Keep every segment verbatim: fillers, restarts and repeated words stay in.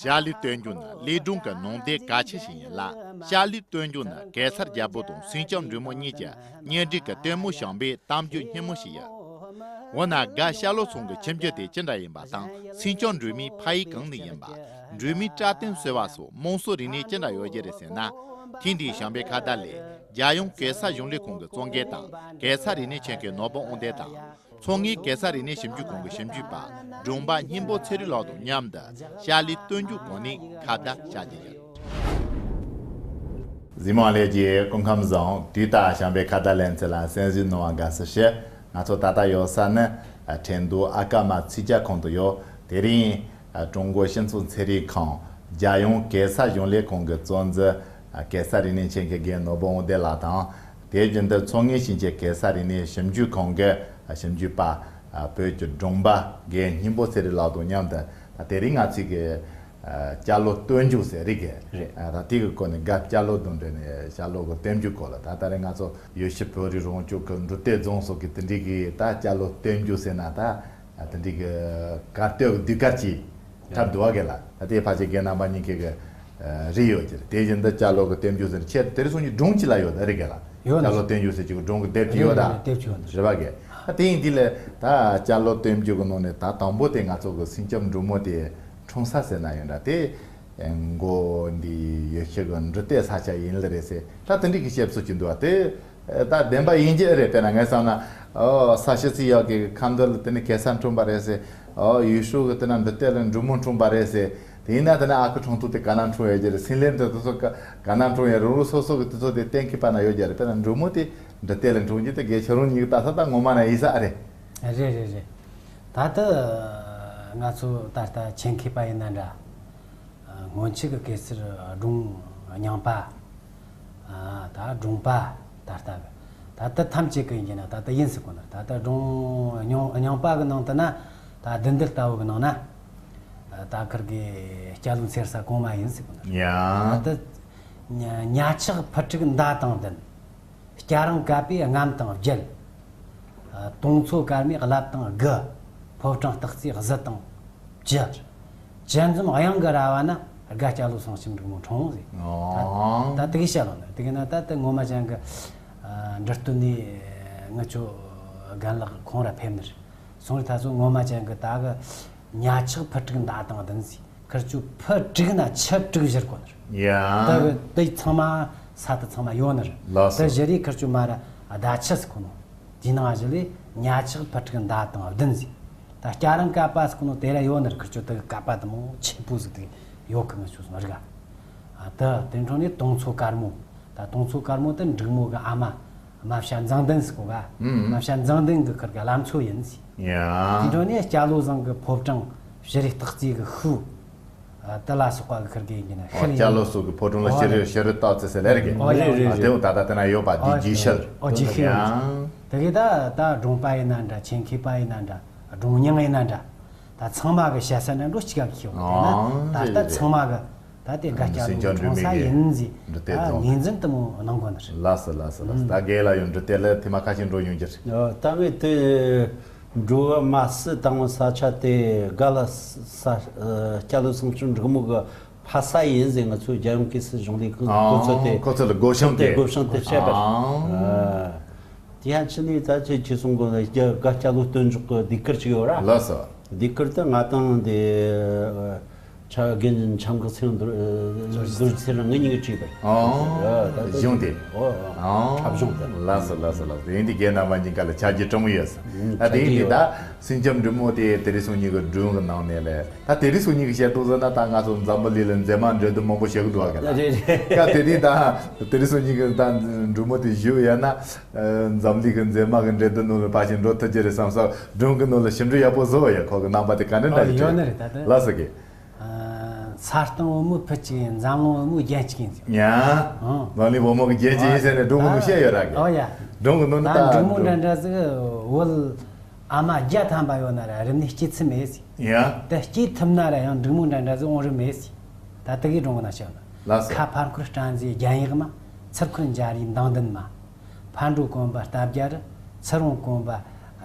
ཤར་ལུས་སྟོན་རྒྱུ་ནི་ལས་སྒྲུང་གི་ནང་དོན་གལ་ཆེ་ཞིག་ཡིན་ལ། ཤར་ལུས་སྟོན་རྒྱུ་ནི་གེ་སར་རྒྱལ་པོ་དང་སེང་ལྕམ་འབྲུག་མོ་གཉིས་ཀྱི་གཉེན་སྒྲིག་གི་ལྟད་མོ་བྱམས་པའི་གཏམ་རྒྱུད་སྙན་མོ་ཞིག་ཡིན། འོ་ན་དགའ་ཤར་ལུ་ཚང་གི་ཁྱིམ་རྒྱུད་དེ་ཅི་འདྲ་ཡིན་པ་དང་། སེང་ལྕམ་འབྲུག་མོའི་ཕ་ཡུལ་གང་ནས་ཡིན་པ། འབྲུག་མོའི་གྲྭ་བསྟན་གསོལ་བ་སོགས་མང་གཙོའི་རིག་གནས་ཅི་འདྲ་ཡོད་རྒྱུ་རེད་ཟེར་ན། ཐེངས་འདིའི་བྱམས་པའི་ཁ་བརྡ་ལས། རྒྱལ་ཡོངས་གེ་སར་གཞུང་ལས་ཁང་གི་གཙོ་འགན་དང་། གེ་སར་རིག་གནས་ཆེད་མཁས་ནོར་བུ་དབང་ལྡན་དང་། མཚོ་སྔོན་གེ་སར་རིག་གནས་ཞིབ་འཇུག་ཁང་གི་ཞིབ་འཇུག་པ་སྒྲུང་པ་སྙིང་པོ་ཚེ་རིང་ལགས་དང་མཉམ་དུ་ཤར་ལུས་སྟོན་རྒྱུ་སྐོར་ནས་ཁ་བརྡ་བྱ་རྒྱུ་ཡིན། གཟིགས་མོ་ལྷན་རྒྱས། སྐུ་ཁམས་བཟང་། དུས་ལྟར་བྱམས་པའི་ཁ་བརྡ་ལེ་ཚན་ལ་གསན་གཟིགས་གནང་བར་དགའ་བསུ་ཞུ། ང་ཚོ་ད་ལྟ་ཡོད་ས་ནི་ཁྲེང་ཏུའུ་ཨ་ཀ་མ་ཚིག་ཇ་ཁང་དུ་ཡོད། དེ་རིང་ཀྲུང་གོ་སྤྱི་ཚོགས་ཚན་རིག་ཁང་རྒྱལ་ཡོངས་གེ་སར་གཞུང་ལས་ཁང་གི་གཙོ་འཛིན་གེ་སར་རིག་གནས་ཆེད་མཁས་རྒན་ནོར་བུ་དབང་ལྡན་ལགས་དང་། དེ་བཞིན་དུ་མཚོ་སྔོན་ཞིང་ཆེན་གེ་སར་རིག་གནས་ཞིབ་འཇུག་ཁང་གི་ཞིབ་འཇུག་པ་བོད་ཀྱི་སྒྲུང་པ་རྒན་སྙིང་པོ་ཚེ་རིང་ལགས་དང་མཉམ་དུ། དེ་རིང་ང་ཚོས་ཀྱི་ཨ། ཤར་ལུས་སྟོན་རྒྱུ་ཟེར་རེད་གི། རེད། ཨ། ད་དེ་གི་སྐོར་ནས་དགའ་ཤར་ལུ་དང་འབྲེལ་ནས་ཤར་ལུ་གི་སྟོན་རྒྱུ་སྐོར་ལ། ད་ད་རེས་ང་ཚོ་ཡུལ་ཤུལ་བོད་རིགས་རང་སྐྱོང་གི་འབྲུག་སྡེ་རྫོང་སོགས་ཀྱི་དེ་འདྲའི་གི་ད་ཤར་ལུས་སྟོན་རྒྱུ་ཟེར་ན་ད་དེ་འདྲའི་གི་གར་སྟོན་གྱི་ཟློས་གར་གྱི་འཁྲབ་འདུག་བ་གི་ལ། ད་དེ་ཕལ་ཆེར་རྒན་རྣམ་པ་གཉིས་ཀྱི་གི་རེད་ཡོད་ཀྱི་རེད། དེ་བཞིན་དུ་ཤར་ལུ་གི་སྟོན་རྒྱུ་ཟེར་ན་ཁྱེད་དེ་རིང་སང་ཉིན་སྒྲུང་ཅིག་ལ་ཡོད་ད་རེད་གི་ལ། ཡོད་ནི། ཤར་ལུ་སྟོན་རྒྱུ་ཟེར་གྱི་སྒྲུང་གི་དེབ་ཅིག་ཡོད་ད། རེད་རེད་རེད། དེབ་ཅིག་ཡོད་ནི། རེད་བ་གི། ད་དེ་ཡིན་དུས་ལ་ད་ཤར་ལུ་སྟོན་རྒྱུ་གི་ནང་ནས་ད་དང་པོ་དེ་ང་ཚོ་གི་སེང་ལྕམ་འབྲུག་མོ་དེ་འཁྲུངས་ས་ཟེར་ན་ཡོད་འདྲ། དེ་མགོ་འདི་ཡུལ་ཤུལ་གྱི་འབྲུག་སྡེ་ས་ཆ་ཡིན་ལ་རེད་ཟེར། ད་དེ་འདྲའི་གི་བཤད་སྲོལ་ཅིག་འདུག་བ། དེ་ད་བདེན་པ་ཡིན་གྱི་རེད། དཔེར་ན་ངས་བསམ་ན། ཨོ། ས་ཤི་ཚི་ཡག་གི་ཁ་འདོན་ལ་དེ་ནི་གེ་སར་འཁྲུངས་པ་རེད་ཟེར། ཨོ། ཡུལ་ཤུལ་གི་དེ་ན་འབྲུག་སྡེ་ལ་འབྲུག་མོ་འཁྲུངས་པ་རེད་ཟེར། དེ་ཡིན་ན་དེ་ན་ཨ་ཁུ་ཁྲུང་ཐུང་དེ་ག་ན་འཁྲུངས་ཡོད་ཀྱི་རེད། སེང་ལེབ་དེ་དེ་ཚོ་ག་ག་ན་འཁྲུངས་ཡོད། རང་རང་སོ་སོ་གི་དེ་ཚོ་དེ་གཏན་འཁེལ་པ་ན་ཡོད་ཀྱི་རེད། དཔེར་ན་འབྲུག་མོ་དེ་འབྲུག་སྡེ་ལ་འཁྲུངས་རྒྱུ་དེ་དགེ་ཁྱོད་རང་གཉིས་ཀྱི་ད་ས་ད་ངོ་མ་ན་ཡིན་ས་ཨ་རེད། རེད་རེད་རེད། ད་ལྟ་ང་ཚོ་ད་ལྟ་ཆེད་མཁས་པ་ཡིན་ན་འདྲ། སྔོན་ཆད་ཀྱི་གེ་སར་སྒྲུང་རྙིང་པ། ད་སྒྲུང་པ་ད་ལྟ་གི་ད་ལྟ་ཐམས་ཅད་ཀྱི་ཡིན་གྱི་ན་ད་ལྟ་ཡིན་ཟེར་གོ་ནི། ད་ལྟ་སྒྲུང་རྙིང་རྙིང་པ་གི་ནང་དུ་ན། ད་བདུད་འདུལ་ལྟ་བུ་གི་ནང་ན། ད་ཁིར་གི་ཤར་ལུ་འཚེར་ས་གོང་མ་ཡིན་ཟེར་གོ་ནི། ཡ། ད་ལྟ་ཉ་ཉ་ཆག་ཕུ་དཀྲུག་མདའ་དང་ལྡན། སྐྱ་རེངས་ཀ་པའི་རྔམ་དང་བརྒྱད། དུང་མཚོ་དཀར་མོའི་རླབས་དང་དགུ། ཕོ་བྲང་སྟག་རྩེའི་གཟི་དང་བཅུ། བཅུ་འཛོམས་གཡང་གི་ར་བ་ན། དགའ་ཤར་ལུ་སེང་ལྕམ་འབྲུག་མོ་འཁྲུངས་ཟེར། ཨོ། ད་ད་དེ་གི་བཤད་ལོ་ནི། དེ་གི་ན་ད་ད་ངོ་མ་ཅན་གི་འབྲི་སྟོད་ནས་ངི་ཆོ་རྒན་ལགས་ཁོང་ར་ཕེབས་ནི་རེད། སོང་རི་ཐ་ཚོ་ངོ་མ་ཅན་གི་ད་གི་ཉ་ཆག་ཕུ་དཀྲུག་མདའ་དང་ལྡན་ཟེར། ཁིར་ཆོ་ཕུ་དཀྲུག་ན་ཆུ་དཀྲུག་བཞུར་གོ་ནི་རེད། ཡ། ད་གི་དེ་ཚང་མ་ས་དེ་ཚང་མ་ཡོད་ནི་རེད། ལགས་སོ། དེ་བཞུར་རི་ཁིར་ཆོ་མ་ར་ཟླ་ཆུ་ཟེར་གོ་ནོ། དེའི་ནང་བཞིན་ལས་ཉ་ཆག་ཕུ་དཀྲུག་མདའ་དང་ལྡན་ཟེར། ད་སྐྱ་རེངས་ཀ་པ་ཟེར་གོ་ནོ་དེ་ར་ཡོད་ནི་རེད། ཁིར་ཆོ་དེ་གི་ཀ་པ་དེ་མོ་ཆེ་པོ་ཟིག་དེ་ཡོད་གི། ངི་ཆོ་སོང་རི་ག། ཨ། ད་དེ་འཕྲོ་ནས་དུང་མཚོ་དཀར་མོ། ད་དུང་མཚོ་དཀར་མོ་དེ་འབྲུག་མོ་གི་ཨ་མ་རྨ་བྱ་མཛངས་ལྡན་ཟེར་གོ་ག། ཨུམ། རྨ་བྱ་མཛངས་ལྡན་གི་ཁིར་གི་བླ་མཚོ་ཡིན་ཟེར། ཡ། དེ་འཕྲོ་ནས་སྐྱ་ལོ་བཟང་གི་ཕོ་བྲང་བྱུ་རུའི་སྟག་རྩེ་གི་ཤུལ། ཨ། དེ་ལ་སོགས་པ་གི་ཁིར་གི་ཡིན་གྱི་ན། ཨོ། ཤི་རི་སྐྱ་ལོ་སོགས་ཀྱི་ཕོ་བྲང་ལ། ཨོ། ཤི་རི་ཤི་རི་སྟག་རྩེ་ཟེར་ལེ་རེད་གི། ཨོ། རེད་རེད་རེད། ཨ། དེ་འོ་ད་ད་དེ་ན་ཡོད་པ། དེ་ཨོ་རྗེས་ཤུལ། ཨོ། རྗེས་ཤུལ་ཡང་། དེ་གི་ད་ད་སྒྲུང་པ་ཡིན་ན་འདྲ། ཆེད་མཁས་པ་ཡིན་ན་འདྲ། སྒྲུང་རྙིང་ཡིན་ན་འདྲ། ད་ཚང་མ་གི་བཤད་ས་ན་འགྲོ་གཅིག་ག་ཁྱེར་ཡོང་། དེ་ན་ད་ལྟ་ཚང་མ་གི་ད་དེ་དགའ་སྐྱ་ལོ་འཁྲུངས་ས་ཡིན་ཟེར། ད་ངོས་འཛིན་དེ་མོ་གནང་དགོས་ནི་རེད། ལགས་སོ་ལགས་སོ་ལགས་སོ། ད་རྒན་ལགས་ཡང་འབྲི་དེབ་ལ་ཐེངས་མ་ཁ་ཤས་འགྲོ་ཡོང་གི་རེད། ད་ངས་དེ་འགྲོ་བ་མ་སི་དང་ས་ཆ་དེ་ག་ལ་ས། སྐྱ་ལོ་སེང་ལྕམ་འབྲུག་མོ་གི་ཕ་ས་ཡིན་ཟེར། ང་ཚོའི་རྒྱལ་ཡོངས་གེ་སར་གཞུང་ལས་ཁང་། ཨ། ཁོ་ཚོ་དེ། ཁོ་ཚོ་ལ་སྒོ་བྱང་དེ། སྒོ་བྱང་དེ་བཤད་པ། ཨ། དེ་ཡང་ཕྱི་ནས་ད་ཁྱེད་ཁྱེད་གསུང་གོ་ནི་དགའ་སྐྱ་ལོ་སྟོན་འཇོག་གི་ཟློས་གར་ཅིག་ཡོད་ར། ལགས་སོ། ཟློས་གར་དེ་ང་དང་དེ་ཆ་རྒན་འཆམ་གི་ཚེ་རིང་རྡོ་རྗེ་ཚེ་རིང་ང་གཉིས་ཀྱིས་བྲིས་པ་རེད། ཨ། ད་ད་གཞུང་དེ། ཨོ། ཨ། འཁྲབ་གཞུང་དེ། ལགས་སོ་ལགས་སོ་ལགས་སོ། ཡིན་དེ་རྒན་རྣམ་པ་གཉིས་ཀ་ལ་ཆ་རྒྱུས་སྤྲང་པོ་ཡོད་ས། ཨ། དེ་ཡིན་དེ་ད་སེང་ལྕམ་འབྲུག་མོ་དེ་དེ་རིང་སང་ཉིན་གི་སྒྲུང་གི་ནང་ནས་ལས། ད་དེ་རིང་སང་ཉིན་གི་བཤད་དུས་ཟེར་ན་ད་ང་ཚོ་འཛམ་བུ་གླིང་ལ་མཛེས་མ་འགྲན་བསྡུར་མང་པོ་བྱེད་གི་འདུག་ག་ལ། རེད་རེད། སྐབས་དེ་དུས་ད་དེ་རིང་སང་ཉིན་གི་ད་འབྲུག་མོ་དེ་བཞུགས་ཡོད་ན། ཨ། འཛམ་གླིང་གི་མཛེས་མ་གི་འགྲན་བསྡུར་ནང་ལ་ཕལ་ཆེར་འགྲོ་ཐུབ་ཀྱི་རེད་བསམ་སོང་། སྒྲུང་གི་ནང་ལ་ཞིབ་འཇུག་ཡག་པོ་བཟོ་བ་ཡ། ཁོ་གི་རྣམ་པ་དེ་ག་འདྲ་འདྲ་ཨ། ཡོད་ནི་རེད། ད་ལྟ། ལགས་སོ་གི། ཨ། ས་སྟེང་བུ་མོ་ཕུ་གཅིག་ཡིན། འཛམ་གླིང་བུ་མོ་རྒྱན་གཅིག་ཡིན་ཟེར། ཡ། ཨང་། འཛམ་གླིང་བུ་མོ་གི་རྒྱན་གཅིག་ཡིན་ཟེར་ནས་སྒྲུང་གི་ནང་བཤད་ཡོད་ར་གི། ཨོ་ཡ། སྒྲུང་གི་ནང་ན་ད་ད་འབྲུག་མོ་འདྲ་འདྲ་ཟིག་བུ། ཨ་མ་བརྒྱ་ཐམ་པ་ཡོད་ན་ར་རིམ་ནས་སྐྱེ་ཚུལ་མེད་ཟེར། ཡ། དེ་སྐྱེ་ཐུབ་ན་ར་ཡང་འབྲུག་མོ་འདྲ་འདྲ་ཟིག་འོང་རིགས་མེད་ཟེར། ད་དེ་གི་སྒྲུང་གི་ནང་བཤད་ཡོད་ནི། ལགས་སོ། ཁ་ཕར་འཁོར་སྤྲང་མཛེས་རྒྱན་ཡག་མ། ཚུར་འཁོར་འཇའ་རིས་མདངས་ལྡན་མ། ཕར་འགྲོ་གོམ་པ་རྟ་བརྒྱ་རི། ཚུར་འོང་གོམ་པ་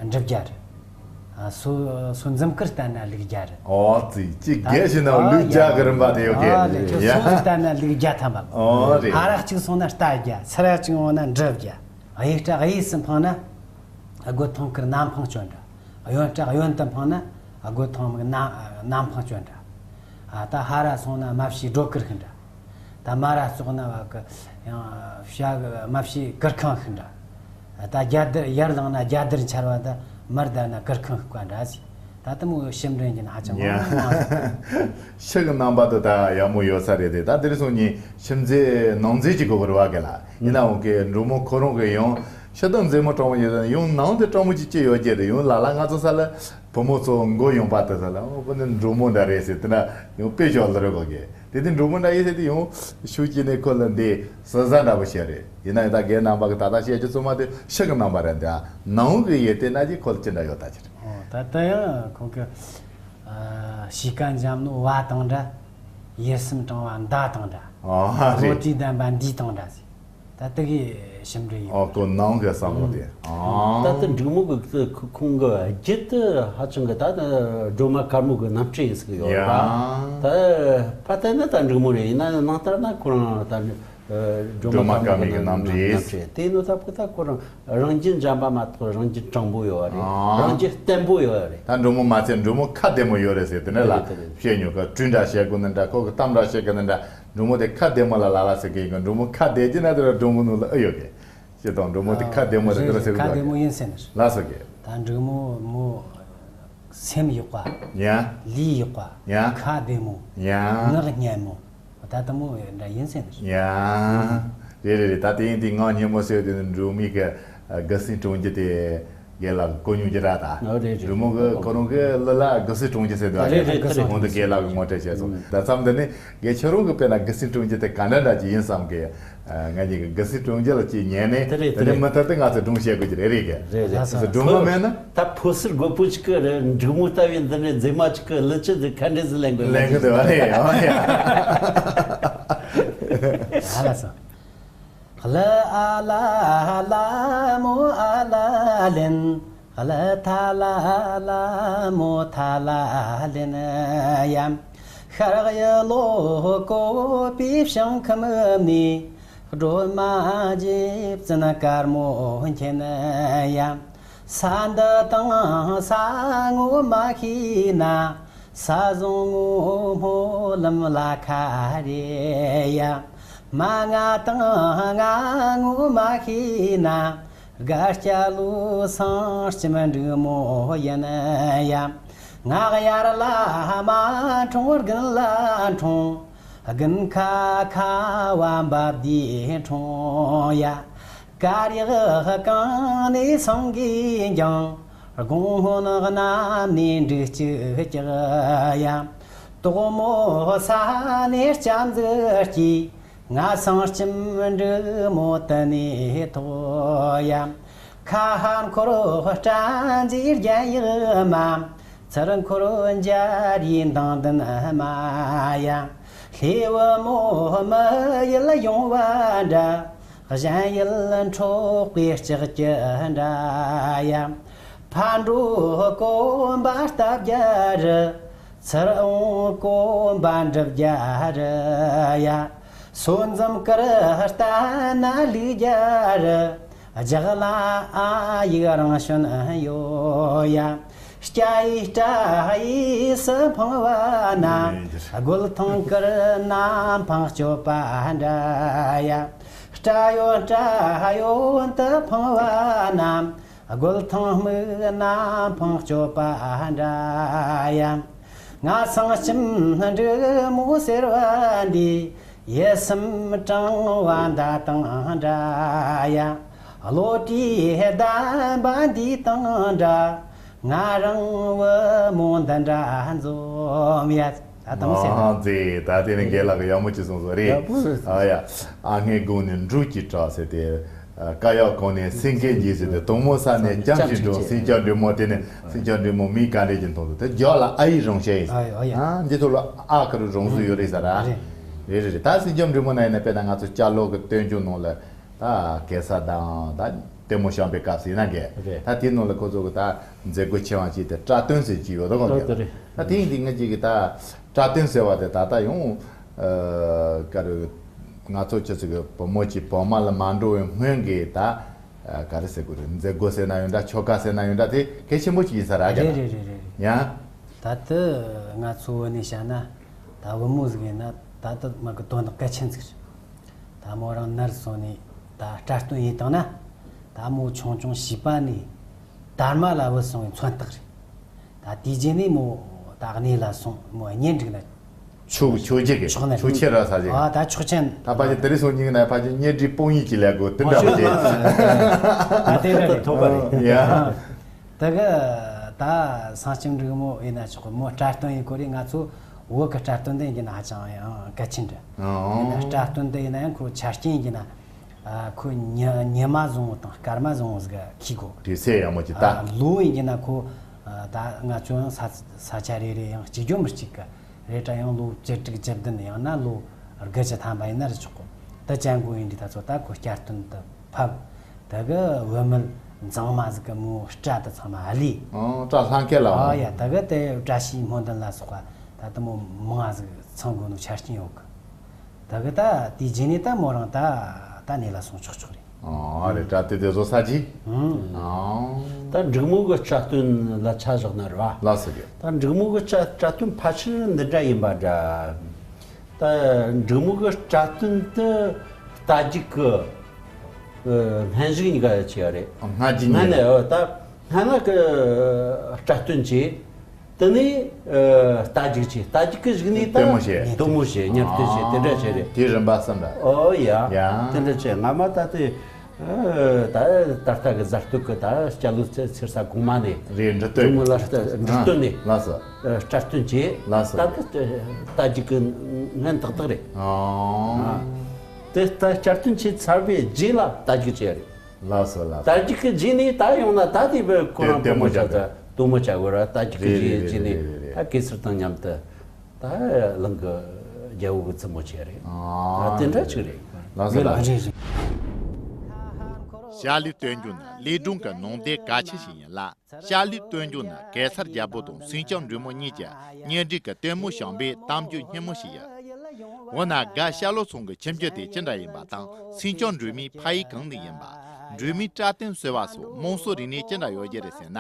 འབྲི་བརྒྱ་རི། ཨ། སོ་སོ་འཛོམས་ཀར་བལྟས་ན་ལུག་བརྒྱ་རེད། ཨོ་ཙི་ཅི་ད་རྒྱལ་ཞིག་ན་ཨོ་ལུག་བརྒྱ་གི་རིམ་པ་དེ་ཡོད་ཨོ་ལེ་གི་ཁྱོད་ཡ། སོ་བལྟས་ན་ལུག་བརྒྱ་ཐམ་པ། ཨོ་རེད། ཕ་ར་གཅིག་སོང་ན་རྟ་བརྒྱ། ཚུར་ར་གཅིག་འོང་ན་འབྲི་བརྒྱ། གཡས་ར་གཡས་སུ་འཕངས་ན་རྒོད་ཐང་ཁུར་གནམ་འཕང་སྐྱོན་འདྲ། གཡོན་ར་གཡོན་དུ་འཕངས་ན་རྒོད་ཐང་མིག་གནམ་གནམ་འཕང་སྐྱོན་འདྲ། ཨ། ད་ཕ་ར་སོང་ན་མ་ཕྱི་སྒྲོ་གུར་ཤིག་འདྲ། ད་མ་ར་བཙོག་ན་བ་གི་ཡང་བྱ་གི་མ་ཕྱི་གུར་ཁང་ཤིག་འདྲ། ད་རྒྱ་དར་ཡར་ལངས་ན་རྒྱ་དར་འཕྱར་བ། ད་མར་བསྡད་ན་གུར་ཁང་ཤིག་པ་འདྲ་ཟིག་ད་དེ་མོ་ཞིམ་དྲན་གྱི་ན་ཧ་ཅང་ཡ། མང་། ཕྱི་གི་རྣམ་པ་དེ་ད་ཡག་མོ་ཡོད་ས་རེད་དེ། ད་དེ་རིང་སང་ཉིན་ཕྱི་མཛེས་ནང་མཛེས་ཀྱི་གོ་བར་བ་གི་ལ་ཡིན་ནའང་གི་འབྲུག་མོ་ཁོ་རང་གི་ཡང་ཕྱི་ད་མཛེས་མོ་སྤྲང་མོ་ཡོད་ཡང་ནང་དེ་སྤྲང་མོ་ཅིག་ཅི་ཡོད་ཀྱི་རེད། ཡང་ལ་ལ་ང་ཚོ་ས་ལ་བུ་མོ་ཚོ་མགོ་ཡོང་པ་དེ་ས་ལ་ཨོ་བུ་ནི་འབྲུག་མོ་འདྲ་རེད་ཟེར་དེ་འདྲ་ཡང་དཔེ་ཞོག་ལ་རེད་གོ་གི། དེ་དུས་འབྲུག་མོ་འདྲ་ཡིན་ཟེར་དུས་ཡང་ཤུགས་ཀྱིས་ནས་ཁོ་ལ་འདི་ཟ་ཟ་འདྲ་པོ་བཤད་རེད། ཡིན་ན་ཡང་ད་རྒན་རྣམ་པ་གི་ད་ལྟ་བཤད་རྒྱུ་ཚང་མ་དེ་ཕྱི་གི་རྣམ་པ་རེད། འདི་ནང་གི་ཡེ་དེ་ན་ཅིག་ཁོ་ལ་ཅི་འདྲ་ཡོད་ད་ཅི་རེད། ཨོ་ད་ལྟ་ཡང་ཁོང་གི་ཨ་གཤིས་ཀ་འཇམ་ནོ་བ་དང་འདྲ། ཡིད་སེམས་དྲང་བ་མདའ་དང་འདྲ། ཨོ་བློ་རེད། གྲོས་ལྡན་པ་འདི་དང་འདྲ་ཟེར། ད་དེ་གི་ཞིམ་འདྲ་ཡིན། ཨོ་ཁོ་ནང་གི་བསམ་བློ་དེ། ཨོ་ད་ལྟ་འབྲུག་མོ་གི་ཁོ་ཁོང་གི་རྒྱུད་དུ་ཧ་ཅང་གི་ད་ནི་སྒྲོལ་མ་དཀར་མོ་གི་རྣམ་སྤྲུལ་ཡིན་ཟིག་ཡོད་ར། ཡ། ད་ཕ་ལྟར་ན་ད་འབྲུག་མོ་རེད། ཡིན་ན་ནང་ལྟར་ན་ཁོ་རང་ད་ནི་སྒྲོལ་མ་དཀར་མོ་གི་རྣམ་སྤྲུལ་ཡིན་ཟིག་དེ་ནོ་ད་ཁོ་ད་ཁོ་རང་རང་རྒྱུད་འཇམ་པ་མ་གཏོགས་རང་རྒྱུད་དྲང་པོ་ཡོད་རེད། ཨ། རང་རྒྱུད་བརྟན་པོ་ཡོད་རེད། ད་འབྲུག་མོ་མ་ཚད་འབྲུག་མོ་ཁ་བདེ་མོ་ཡོད་རེད་ཟེར། དེ་ནས་ལ་དེ་རེད། བཤད་ཉོ་ག་གྲུ་འདྲ་བཤད་དགོས་ནི་འདྲ། ཁོ་གི་གཏམ་འདྲ་བཤད་དགོས་ནི་འདྲ། འབྲུག་མོ་དེ་ཁ་བདེ་མོ་ལ་ལ་ལ་ཟེར་གི་ཡིན་གི། འབྲུག་མོ་ཁ་བདེ་གི་ན་དེ་ར་འབྲུག་མོ་ནང་ལ་ཨེ་ཡོད་གི། ཅི་དང་འབྲུག་མོ་དེ་ཁ་བདེ་མོ་རེད། དེ་ར་ཟེར་གི་ཁ་བདེ་མོ་ཡིན་ཟེར་ནི་རེད། ལ་ཟེར་གི། ད་འབྲུག་མོ་མོ་སེམས་ཡག་པ། ཡ། ལུས་ཡག་པ། ཡ། ཁ་བདེ་མོ། ཡ། ངག་སྙན་མོ། ད་དེ་མོ་འདྲ་ཡིན་ཟེར་ནི་རེད། ཡ། རེད་རེད་རེད། ད་དེ་ཡིན་དུས་ངག་སྙན་མོ་ཟེར་དུས་ནི་འབྲུག་མོ་གི་དགའ་སེམས་དྲང་རྒྱུ་དེ། རྒན་ལགས་གོ་མྱོང་རྒྱུ་ར་ད། ཨོ་རེད་རེད། འབྲུག་མོ་གི་ཁོ་རང་གི་གླུ་ལ་དགའ་སེམས་དྲང་རྒྱུ་ཟེར་འདུག་ཨ་རེད་རེད། དེ་རེད། ཁོང་དུ་རྒན་ལགས་ཀྱིས་ངོ་སྤྲོད་བྱས་སོང་། ད་མཚམས་འདི་ནས་རྒན་ཁྱེད་རང་གི་དཔེར་ན་དགའ་སེམས་དྲང་རྒྱུ་དེ་ག་འདྲ་འདྲ་ཅིག་ཡིན་བསམ་གི། ང་གཉིས་ཀྱི་དགའ་སེམས་དྲང་རྒྱུ་ལ་ཅིག་ཉན་ནས། དེ་རེད། དེ་དེ་རེད། ནས་མུ་མཐུད་དུ་ང་ཚོས་སྒྲུང་བཤད་དགོས་ཀྱི་རེད། རེད་གི། རེད་རེད། ད་སྒྲུང་མ་མེད་ན། ད་ཕོ་གསར་རྒོད་པོ་ཅིག་གི་རེད། འབྲུག་མོ་ལྟ་བུའི་འདི་ནས་མཛེས་མ་ཅིག་གི་གླུ་ཅི་འདི་ག་འདྲ་ཟིག་ལེན་དགོས། ལེན་གི་འདུག་བ་རེད། ཨོ་ཡ། ཨ་ལ་སོ། གླུ་ཨ་ལ་ལ་མོ་ཨ་ལ་ལེན། གླུ་ཐ་ལ་ལ་མོ་ཐ་ལ་ལེན་ཡ། ཤར་གཡུ་ལོ་བཀོད་པའི་ཞིང་ཁམས་ནས། སྒྲོལ་མ་རྗེ་བཙུན་དཀར་མོ་མཁྱེན་ཡ། ས་འདི་དང་ས་ངོ་མ་ཤེས་ན། ས་བཟང་ངོ་སྨོན་ལམ་ལ་ཁ་རེ་ཡ། མ་ང་དང་ང་ངོ་མ་ཤེས་ན། དགའ་སྐྱ་ལོ་སེང་ལྕམ་འབྲུག་མོ་ཡིན་ཡ། ངག་ཡར་ལ་མ་འཁྲུངས་དགུན་ལ་འཁྲུངས། དགུན་ཁ་ཁ་བ་འབབ་དུས་འཁྲུངས་ཡ། དཀར་ཡག་གང་ནས་སེང་གེ་འགྱིང་། དགུང་སྔོན་གནམ་ནས་འབྲུག་ཅིག་སྐྱག་ཡ། དོག་མོ་ས་ནས་སྐྱ་འཛུལ་སྐྱེས། ང་སེང་ལྕམ་འབྲུག་མོ་དེ་ནས་ཐོག་ཡ། ཁ་ཧར་འཁོར་སྤྲིན་མཛེས་རྒྱན་ཡག་མ། ཚུར་འཁོར་འཇའ་རིས་མདངས་ལྡན་མ་ཡ། སླེ་བུ་མོ་མི་ཡུལ་ཡོང་བ་འདྲ། གཞན་ཡུལ་འཕྲོག་པའི་ལྕགས་ཀྱུ་འདྲ་ཡ། ཕར་འགྲོ་གོམ་པ་རྟ་བརྒྱ་རི། ཚུར་འོང་གོམ་པ་འབྲི་བརྒྱ་རི་ཡ། སོ་འཛོམས་དཀར་ལྟ་ན་ལུག་བརྒྱ་རི། རྒྱག་ལ་ཨ་ཡིག་རང་བྱོན་ཡོད་ཡ། སྐྱ་ཡི་སྐྲ་ཡིས་སུ་འཕངས་པ་ན། རྒོད་ཐང་དཀར་གནམ་འཕང་སྐྱོད་པ་འདྲ་ཡ། སྐྲ་ཡོད་སྐྲ་ཡོད་དུ་འཕངས་པ་ན། རྒོད་ཐང་སྨུག་གནམ་འཕང་སྐྱོད་པ་འདྲ་ཡ། ང་སེང་ལྕམ་འབྲུག་མོ་ཟེར་བ་འདི། ཡིད་སེམས་དྲང་བ་མདའ་དང་འདྲ་ཡ། བློ་གྲོས་ལྡན་པ་འདི་དང་འདྲ། ང་རང་བུ་མོ་འདི་འདྲ་འཛོམས་ཡ། ད་དུང་ཟེར་ན། ཨ་ཙི། ད་དེ་ནི་རྒན་ལགས་ཀྱིས་ཡག་མོ་ཅིག་གསུངས་སོང་རེད། ཡག་པོ་རེད། ཨ་ཡ། ཨ་སྔས་དགུང་ནས་འབྲུག་གི་བྲག་ཟེར་ཏེ། ཨ་ཀ་ཡག་གོང་ནས་སེང་གེ་འགྱེལ་ཟེར་ཏེ། དོག་མོ་ས་ནས་སྐྱ་འཕྲིག་འགྲོ། སེང་སྐྱ་འབྲུག་མོ་དེ་ནས་སེང་སྐྱ་འབྲུག་མོ་མིང་ག་འདྲས་ཀྱི་མཐོང་དུ་དེ་རྒྱག་ལ་ཨ་ཡིག་རང་བཤད་ཡིན། ཨ་ཡོ་ཨ་ཡ། ཨ་འདི་ཐོག་ལ་ཨ་ཁ་རུ་རང་བཟོ་ཡོད་རེད་ས་ར། རེད་རེད་རེད། ད་སེང་སྐྱ་འབྲུག་མོ་ན་ཡིན་ན་དཔེར་ན་ང་ཚོ་སྐྱ་ལོ་གི་བསྟན་བཅོས་ནང་ལ། ད་གེ་སར་དང་ད་ ལྟད་མོ་བཤམས་པའི་སྐབས་སུ་ཡིན་ན་འགལ། རེད། ད་དེའི་ནང་ལ་ཁོ་ཚོ་གི་ད་མཛད་སྒོ་ཆེ་བ་ཅིག་དེ་སྐྲ་བཏོན་ཟེར་གྱི་ཡོད་དོ་གོ། ཨོ་དེ་རེད། ད་དེ་ཡིན་དུས་ང་ཅིག་གི་ད་སྐྲ་བཏོན་ཟེར་བ་དེ་ད་ལྟ་ཡང་ཨ་ག་རེ་ང་ཚོ་ཁྱེད་ཚོ་གི་བུ་མོ་ཅིག་བོད་མ་ལ་མ་འགྲོ་བའི་སྔོན་གྱི་ད་ཨ་ག་རེ་ཟེར་དགོས་རེད། མཛད་སྒོ་ཟེར་ན་ཡོད་འདྲ། ཆོ་ག་ཟེར་ན་ཡོད་འདྲ། དེ་གལ་ཆེན་པོ་ཅིག་ཡིན་ས་རེད། རེད་རེད་རེད་རེད། ཡ། ད་ལྟ་ང་ཚོ་བོད་ནས་བཤད་ན་ད་བུ་མོ་ཟིག་ཡིན་ན་ད་ལྟ་མ་གི་དོན་དག་གལ་ཆེན་ཟིག་རེད། ད་མོ་རང་ནར་སོང་ནས་ད་སྐྲ་བཏོན་ཡིན་བཏང་ན་ད་མོ་ཆུང་ཆུང་བྱིས་པ་ནས་དར་མ་ལ་བུད་སོང་བའི་མཚོན་རྟགས་རེད། ད་དེའི་རྗེས་ནས་མོ་ད་གནས་ལ་སོང་མོ་གཉེན་སྒྲིག་ན་ཆོག་ཆོག་ཅིག་གི་ཆོག་ན་ཆོག་ཆེ་ར་ས་ཅིག་ཨ་ད་ཆོག་ཆེན། ད་ཕ་ཆེ་དེ་རིང་སོང་ཉིན་ན་ཕ་ཆེ་གཉེན་སྒྲིག་སྤོང་ཡིན་གྱི་ལས་དགོས་དེ་འདྲ་བ་དེ། ད་དེ་འདྲ་རེད། ཐོབ་པ་རེད། ཡ། ད་གི་ད་སངས་ཆེན་འབྲུག་མོ་ཡིན་ན་ཆོག་གི། མོ་སྐྲ་བཏོན་ཡིན་གོ་རེད། ང་ཚོ་བོད་གི་སྐྲ་བཏོན་དེ་ཡིན་གྱི་ན་ཧ་ཅང་ཡང་གལ་ཆེན་རེད། ཡིན་ན་སྐྲ་བཏོན་དེ་ཡིན་ན་ཡང་ཁོ་ཆ་རྐྱེན་ཡིན་གྱི་ན་ཨ་ཁོ་ཉི་ཉི་མ་བཟང་བོ་དང་སྐར་མ་བཟང་བོ་ཟིག་གི་གོ། དུས་ཚོད་ཡག་མོ་ཅིག་ད། ཨ་ལོ་ཡིན་གྱི་ན་ཁོ་ཨ་ད་ང་ཚོ་ཡང་ས་ས་ཆ་རེ་རེ་ཡང་གཅིག་རྒྱུ་མི་གཅིག་གི་རེད། ད་ཡང་ལོ་བཅུ་དྲུག་བཅུ་བདུན་ཡང་ན་ལོ་དགུ་བཅུ་ཐམ་པ་ཡིན་ན་རེ་ཆོག་གོ། ད་ཅན་གོ་ཡིན་དུས་ད་ཚོ་ད་ཁོ་སྐྲ་བཏོན་དུ་ཕབ། ད་གི་བུད་མེད་མཛངས་མ་ཟིག་གི་མོ་སྐྲ་དེ་ཚང་མ་ཨ་ལི། ཨོ་སྐྲ་ལྷང་ཁེ་ལ། ཨ་ཡ་ད་གི་དེ་བཀྲ་ཤིས་སྨོན་འདུན་ལ་སོགས་པ་ད་དེ་མོ་མང་ཟིག་ཚང་དགོས་ནོ་ཆ་རྐྱེན་ཡོད་གི། ད་གི་ད་དེའི་རྗེས་ནས་ད་མོ་རང་ད་ད་གནས་ལ་སོང་ཆོག་ཆོག་རེད། ཨོ་ཨ་རེད། སྐྲ་དེ་དེ་བཟོ་ས་ཅི། ཨང་། ཨོ། ད་འབྲུག་མོ་གི་སྐྲ་བཏོན་ལ་ཆ་བཞག་ན་རེད་བ། ལགས་སོ་གི། ད་འབྲུག་མོ་གི་སྐྲ་སྐྲ་བཏོན་ཕལ་ཆེར་འདི་འདྲ་ཡིན་པ་འདྲ། ད་འབྲུག་མོ་གི་སྐྲ་བཏོན་དེ་རྟ་རྒྱུག་གི་ཨ་སྨན་གཞུག་གཉིས་ཀ་ཡ་ཆེ་བ་རེད། སྔ་རྒྱུག་སྔ་གཉིས་ནས་ཨོ་ད་སྔ་ན་གི་སྐྲ་བཏོན་བྱས། དེ་ནས་ཨ་རྟ་རྒྱུག་བྱས། རྟ་རྒྱུག་གི་གཞུག་ནས་ད་སྟོན་མོ་བྱས། སྟོན་མོ་བྱས། གཉེར་སྟོན་བྱས། དེ་འདྲ་བྱས་རེད། དེ་རིམ་པ་གསུམ་རེད། ཨོ་ཡ། ཡ། དེ་འདྲ་བྱས། སྔ་མ་ད་དེ་ཨ་ད་ད་ལྟ་གི་གཟའ་སྟོད་གི་ད་སྐྱ་ལོ་ཚེ་ཚེ་ས་གོང་མ་ནས་རེད། འབྲི་སྟོན། འབྲི་མོ་ལ་སྟ་འབྲི་སྟོན་ནས། ལགས་སོ། ཨ་སྐྲ་བཏོན་བྱས། ལགས་སོ། ད་ལྟ་རྟ་རྒྱུག་གི་སྔན་ཏག་ཏག་རེད། ཨ། དེ་ལྟར་སྐྲ་བཏོན་བྱས་ཚར་བའི་རྗེས་ལ་རྟ་རྒྱུག་བྱས་རེད། ལགས་སོ་ལགས་སོ། རྟ་རྒྱུག་གི་རྗེས་ནས་ད་ཡོང་ན་ད་དེ་བས་ཁོ་རང་དེ་སྟོན་མོ་བྱ་ད་སྟོན་མོ་བྱ་དགོས་ར། རྟ་རྒྱུག་གི་རྗེས་རྗེས་ནས་ད་གེ་སར་དང་མཉམ་དུ་ད་གླིང་གི་རྒྱལ་པོ་གི་བཙུན་མོ་བྱས་རེད། ཨ་དེ་འདྲ་ཅིག་རེད། ལགས་སོ་ལགས་སོ། རེད་རེད། བྱ་ལས་སྟོན་རྒྱུ་ནི་ལས་སྒྲུང་གི་ནང་དོན་གལ་ཆེ་ཞིག་ཡིན་ལ། བྱ་ལས་སྟོན་རྒྱུ་ནི་གེ་སར་རྒྱལ་པོ་དང་སེང་ལྕམ་འབྲུག་མོ་གཉིས་ཀྱི་གཉེན་སྒྲིག་གི་ལྟད་མོ་བཤམས་པའི་གཏམ་རྒྱུད་སྙན་མོ་ཞིག་ཡིན། འོ་ན་དགའ་ཤ་ལོ་ཚང་གི་ཁྱིམ་རྒྱུད་དེ་ཅི་འདྲ་ཡིན་པ་དང་སེང་ལྕམ་འབྲུག་མོའི་ཕ་ཡུལ་གང་ནས་ཡིན་པ། འབྲུག་མོའི་སྐྲ་བཏོན་ཟེར་བ་སོགས་མང་གཙོ་རིག་གནས་ཅི་འདྲ་ཡོད་རྒྱུ་རེད་ཟེར་ན།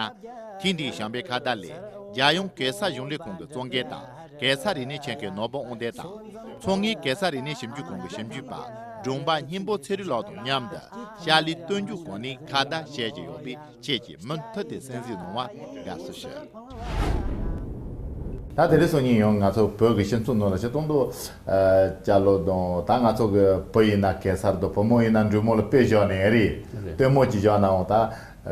ཐེངས་འདིའི་བཤམས་པའི་ཁ་བརྡ་ལས་རྒྱལ་ཡོངས་གེ་སར་གཞུང་ལས་ཁང་གི་གཙོ་འགན་དང་གེ་སར་རིག་གནས་ཆེད་མཁས་ནོར་བུ་དབང་ལྡན་དང་། མཚོ་སྔོན་གེ་སར་རིག་གནས་ཞིབ་འཇུག་ཁང་གི་ཞིབ་འཇུག་པ་སྒྲོམ་པ་སྙིང་པོ་ཚེ་རིང་ལགས་དང་མཉམ་དུ་བྱ་ལས་སྟོན་རྒྱུ་སྐོར་ནས་ཁ་བརྡ་བྱེད་ཀྱི་ཡོད་པས། ཁྱེད་ཀྱིས་མུ་མཐུད་དེ་གསན་གཟིགས་གནང་བར་དགའ་བསུ་ཞུ། ད་དེ་རིང་སང་ཉིན་ཡང་ང་ཚོ་བོད་ཀྱི་སྤྱི་ཚོགས་ནང་ལ་སྤྱིར་བཏང་དུ་ཨ་སྐྱ་ལོ་དང་། ད་ང་ཚོ་གི་བུ་ཡིན་ན་གེ་སར་དང་། བུ་མོ་ཡིན་ན་འབྲུག་མོ་ལ་དཔེ་བཞག་ནས་རེད། རེད། སྟོན་མོ་ཅིག་བཞག་ནའང་ད་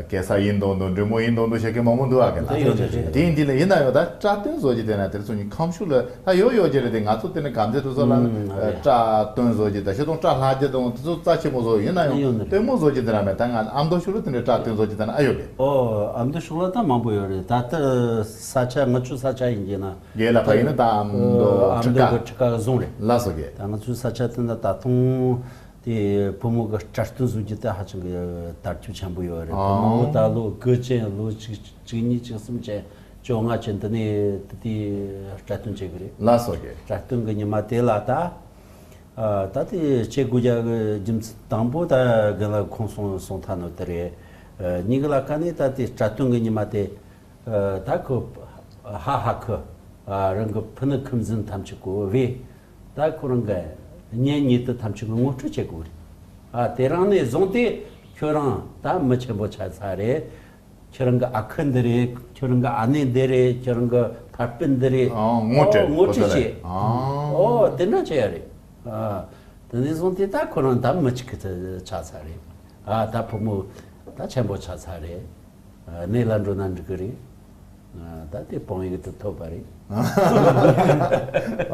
གེ་སར་ཡིན་མདོག་མདོག་འབྲུག་མོ་ཡིན་མདོག་མདོག་བྱེད་མཁན་མང་པོ་འདུག་ཨ། ག་ལ་ཡོད་རེད། རེད། དེ་ཡིན་དུས་ལ་ཡིན་ན་ཡང་ད་སྐྲ་བཏོན་བཟོ་རྒྱུ་དེ་ན་དེ་རིང་སང་ཉིན་ཁམས་ཕྱོགས་ལ་ད་ཡོད་ཡོད་ཀྱི་རེད་དེ། ང་ཚོ་དེ་ནས་གང་ཚེ་དུ་ཚོ་ལ་ཨ་རེད། སྐྲ་བཏོན་བཟོ་རྒྱུ་ད་སྤྱིར་བཏང་སྐྲ་ལྷག་རྒྱུ་དང་དེ་ཚོ་རྩ་ཆེན་པོ་བཟོ་ཡིན་ན་ཡང་ཡོད་ནི་རེད། སྟོན་མོ་བཟོ་རྒྱུ་དེ་ར་མེད། ད་ང་ཨ་མདོ་ཕྱོགས་ལ་དེ་འདྲའི་སྐྲ་བཏོན་བཟོ་རྒྱུ་དེ་ན་ཨ་ཡོད་རེད། ཨོ་ཨ་མདོ་ཕྱོགས་ལ་ད་མང་པོ་ཡོད་རེད། ད་ལྟ་ས་ཆ་ང་ཚོའི་ས་ཆ་ཡིན་གྱི་ན། རྒན་ལགས་ཕ་ཡིན་ན་ད་ཨ་མདོ་ཨ་ཁྲི་མདོ་ཀ་གི་ཁྲི་ཀ་གི་བཟུང་རེད། ལགས་སོ་རྒན། ད་ང་ཚོའི་ས་ཆ་དེ་ན་ད་དུང་དེ་བུ་མོ་གི་སྐྲ་བཏོན་བཟོ་རྒྱུ་དེ་ཧ་ཅང་གི་དར་ཁྱབ་ཆེན་པོ་ཡོད་རེད། ཨ། བུ་མོ་ད་ལོ་དགུ་ཅན། ལོ་གཅིག་གཅིག་གཉིས་གཅིག་གསུམ་ཅན། བཅོ་ལྔ་ཅན་དེ་ནས་དེ་དེ་སྐྲ་བཏོན་བྱེད་གི་རེད། ལགས་སོ་རྒན། སྐྲ་བཏོན་གི་ཉི་མ་དེ་ལ་ད་ཨ་ད་དེ་བྱེད་དགོས་རྒྱུ་གི་རྒྱུ་མཚན་དང་པོ་ད་རྒན་ལགས་ཁོང་གསུང་གསུང་ཐལ་ནོ་དེ་རེད། ཨ་གཉིས་ཀ་ལ་ཁ་ནས་ད་དེ་སྐྲ་བཏོན་གི་ཉི་མ་དེ། ཨ་ད་ཁོ་ཧ་ཧ་ཁི་ཨ་རང་གི་ཕུ་ནུ་ཁུ་འཛིན་ཐམས་ཅད་གོ་བས། ད་ཁོ་རང་གི་གཉེན་ཉེ་དུ་ཐམས་ཅད་གི་ངོ་སྤྲོད་བྱེད་དགོས་རེད། ཨ་དེ་རིང་ནས་བཟུང་སྟེ་ཁྱོད་རང་ད་མི་ཆེན་པོ་ཆགས་ཚར་རེད། ཁྱོད་རང་གི་ཨ་ཁུ་འདི་རེད། ཁྱོད་རང་གི་ཨ་ནེ་འདི་རེད། ཁྱོད་རང་གི་ཕ་སྤུན་འདི་རེད། ཨོ་ངོ་སྤྲོད། ཨོ་ངོ་སྤྲོད་བྱེད། ཨོ་དེ་འདྲ་བྱེད་ཡ་རེད། ཨ་དེ་ནས་བཟུང་སྟེ་ད་ཁོ་རང་ད་མི་གཅིག་གི་ཆགས་ཚར་རེད། ཨ་ད་བུ་མོ་ད་ཆེན་པོ་ཆགས་ཚར་རེད། ཨ་གནས་ལ་འགྲོ་ན་འགྲིག་གི་རེད། ཨ་ད་དེ་སྤོང་ཡིག་དེ་ཐོབ་པ་རེད།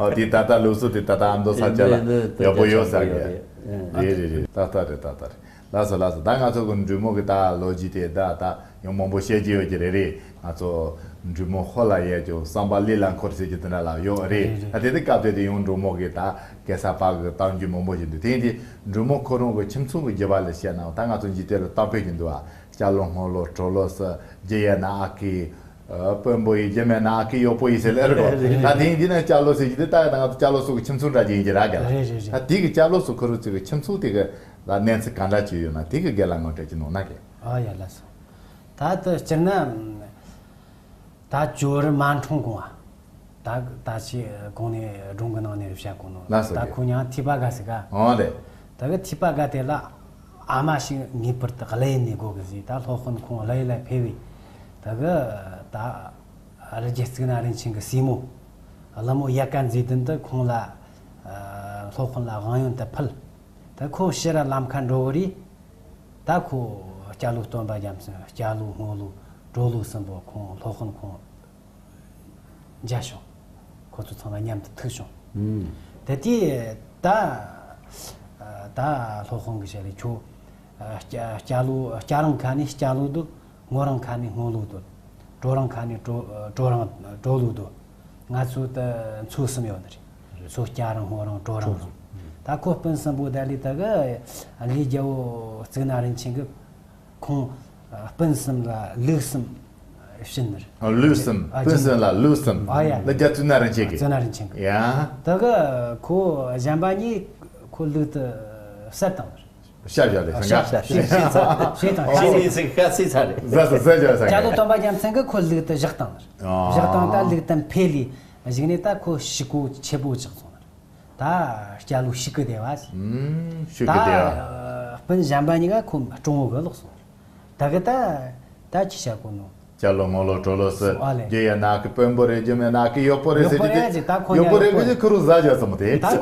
ཨོ་དེ་ད་ལྟ་ལུགས་སྲོལ་དེ་ད་ལྟ་ཨ་མདོ་ས་ཆ་ལ་ཡག་པོ་ཡོད་ས་རེད། རེད་རེད་རེད། ད་ལྟ་རེད། ད་ལྟ་རེད། ལགས་སོ་ལགས་སོ། ད་ང་ཚོ་གི་འབྲུག་མོ་གི་ད་ལོ་རྒྱུས་དེ་ད་ད་ཡང་མང་པོ་བཤད་རྒྱུ་ཡོད་ཀྱི་རེད། རེད། ང་ཚོ་འབྲི་མོ་ཧོ་ལ་ཡས་ཀྱང་བསམ་པ་ལས་ལ་འཁོར་ཟེར་གྱི་དེ་འདྲ་ལ་ཡོད་རེད། རེད་རེད། ད་དེ་དུས་སྐབས་དེ་དུས་ཡང་འབྲི་མོ་གི་ད་གེ་སར་པ་གི་གཏམ་རྒྱུད་མང་པོ་ཞིག་འདུག་དེ་ཡིན་དུས་འབྲི་མོ་ཁོ་རང་གི་ཁྱིམ་ཚང་གི་རྒྱུད་པ་ལ་བཤད་ན་ད་ང་ཚོ་འཇིག་རྟེན་ལ་གཏམ་དཔེ་ཞིག་འདུག་ཨ། སྐྱ་ལོ་སྔོ་ལོ་གྲོ་ལོད་ཟེར། རྒྱུ་ཡས་ན་ཨ་ཁུ། ཨ། དཔོན་པོ་ཡི་རྒྱུ་མེད་ན་ཨ་ཁུ་གཡོག་པོ་ཡི་ཟེར་ལེ་རེད་གོ། རེད་རེད། ད་དེ་ཡིན་དུས་ན་སྐྱ་ལོ་ཟེར་གྱི་དེ་ད་ང་ཚོ་སྐྱ་ལོ་སོགས་ཀྱི་ཁྱིམ་ཚང་འདྲ་ཅིག་ཡིན་གྱི་ར་ག་ལ། རེད་རེད་རེད། ད་དེ་གི་སྐྱ་ལོ་སོགས་ཁོ་རང་ཚོ་གི་ཁྱིམ་ཚང་དེ་གི་ལ་གནས་ཚུལ་ག་འདྲ་ཅིག་ཡོད་ན་དེ་གི་རྒན་ལགས་ངོ་སྤྲོད་ཅིག་གནང་ན་གི། ཨ་ཡ་ལགས་སོ། ད་དུ་སྤྱིར་ན། ད་ཇོ་རུ་མ་འཁྲུངས་གོང་ང་། ད་ད་ཅི་གོང་ནས་སྒྲུང་གི་ནང་ནས་བཤད་གོ་ནོ། ལགས་སོ། ད་ཁོ་མྱིང་ཐིགས་པ་དགའ་ཟེར་ག། ཨོ་ལེ། ད་གི་ཐིགས་པ་དགའ་དེ་ལ་ཨ་མ་ཞིག་ངེས་པར་དུ་གླུ་ཡིན་ནས་དགོས་གི་ཟེར། ད་སློབ་དཔོན་ཁོང་གླུ་ཡིན་ལ་ཕེབས་བས། ད་གི་ད་རི་རྒྱལ་གཙུག་ན་རིན་ཆེན་གི་སྲས་མོ་ཀླུ་མོ་ཡལ་ག་མཛེས་ལྡན་དུ་ཁོང་ལ། ཨ། སློབ་དཔོན་ལ་དབང་ཡོན་དུ་ཕུལ། ད་ཁོ་ཕྱིར་ར་ལམ་ཁ་འགྲོ་བ་རེད། ད་ཁོ་སྐྱ་ལོ་སྟོན་པ་རྒྱལ་མཚན། སྐྱ་ལོ་སྔོ་ལོ་གྲོ་ལོད་གསུམ་པོ་ཁོང་སློབ་དཔོན་ཁོང་མཇལ་བྱུང་། ཁོ་ཚོ་ཚང་མ་མཉམ་དུ་ཐུག་བྱུང་། ཨུམ། དེ་དུས་ད་ད་སློབ་དཔོན་གྱིས་བཤད་ལེ་ཁྱོད། ཨ། སྐྱ་སྐྱ་ལོ་སྐྱ་རེངས་ཁ་ནས་སྐྱ་ལོ་འདུག་སྔོ་རེངས་ཁ་ནས་སྔོ་ལོ་འདུག་གྲོ་རེངས་ཁ་ནས་གྲོ་གྲོ་རེངས་གྲོ་ལོ་འདུག་ང་ཚོ་ད་མཚོ་གསུམ་ཡོད་ནི་རེད། མཚོ་སྐྱ་རེངས་སྔོ་རེངས་གྲོ་རེངས་གསུམ། ད་ཁོ་སྤུན་གསུམ་པོ་ད་ལས་ད་གི་ལས་རྒྱལ་པོ་གཙུག་ན་རིན་ཆེན་གྱིས་ཁོང་སྤུན་གསུམ་ལ་ལུག་གསུམ་བྱིན་ནི་རེད། ཨ། ལུག་གསུམ། ཨ། སྤུན་གསུམ་ལ་ལུག་གསུམ། ཨ་ཡ། ལས་རྒྱལ་གཙུག་ན་རིན་ཆེན་གྱིས། གཙུག་ན་རིན་ཆེན་གྱིས། ཡ། ད་གི་ཁོ་གཞན་པ་གཉིས་ཁོ་ལུག་དེ་བསད་བཏང་ནི་རེད། བཤད་བཞག་རེད་སེང་ག། བཤད་བཤད་ཚར་རེད། བཤད་དང་། ཨོ། བཤད་ཚར་རེད། ཟ་ཟ་ཟ་བཞག་སེང་ག། སྐྱ་ལོ་སྟོན་པ་རྒྱལ་མཚན་གྱིས་ཁོ་ལུག་དེ་བཞག་བཏང་ནི་རེད། ཨོ། བཞག་བཏང་། ད་ལུག་དེ་འཕེལ་ལས་གཞུག་ནས་ད་ཁོ་ཕྱུག་པོ་ཆེ་པོ་ཆགས་སོང་ནི་རེད། ད་སྐྱ་ལོ་ཕྱུག་གི་སྡེ་བ། ཨུམ། ཕྱུག་གི་སྡེ་བ། ད་སྤུན་གཞན་པ་གཉིས་ཀ་ཁོ་སྤྲང་བོ་གི་ལོག་སོང་། ད་གི་ད་ད་ཅི་བྱ་དགོས་ནོ། སྐྱ་ལོ་སྔོ་ལོ་གྲོ་ལོད་ཟེར། ཨ་ལེ། རྒྱུ་ཡས་ན་ཨ་ཁུ་དཔོན་པོ་རེད། རྒྱུ་མེད་ན་ཨ་ཁུ་གཡོག་པོ་རེད་ཟེར་གྱི་དེ། གཡོག་པོ་རེད་ཟེར། ད་ཁོ་གཡོག་པོ་རེད་གི་ཁུ་རུ་ཟ་བྱ་ཙམ་དེ། ད་ཁོ་